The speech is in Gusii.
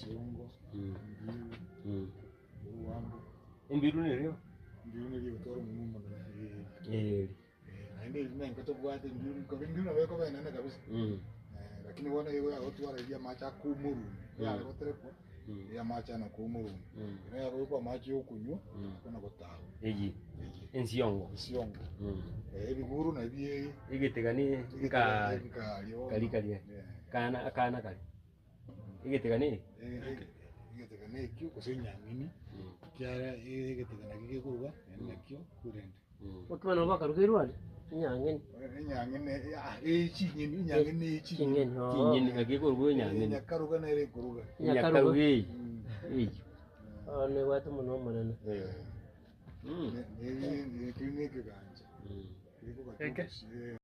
Ensiongo, Mm. Embiru, Mm. Oruambo. Embiru nereo? Embiru neri egotwara omonwa omonene eh. Eri. Eh, naende eri nenka tobwate embiru nkobe embiru nabo ekoba enene kabisa. Mm. Eh, lakini bono igo yagotwara eria amache akoumorwa ime, yare goterekwa, Mm. eria amache ana koumorwa ime. Mm. Ere yakobekwa amache ya okonywa, Mm. buna gotagwa. Eye. Eye. Ensiongo. Ensiongo. Mm. Eh, ebiguru nabio eye. Egetega ne Egetega nkari. nkari bono. Kari karia. Eh. Kana akana kare. Egetega ne Egetega nekio gose enyang'eni, ekiagera egetega nakio gekoruga naende nakio korende. Mokima nabo bakaruga aria, enyang'eni. Enyang'eni ah eye chinyeni, enyang'eni eye chinyeni. Chinyeni oo. Chinyeni naki ekorugwa enyang'eni. Enyakaruga nere ekoruga. Enyakaruga eye. Eyio. Oo nebwate omonwa omonene. Ne- ne- ne- ekio nekegancha. Mm. Kekogacha obosie.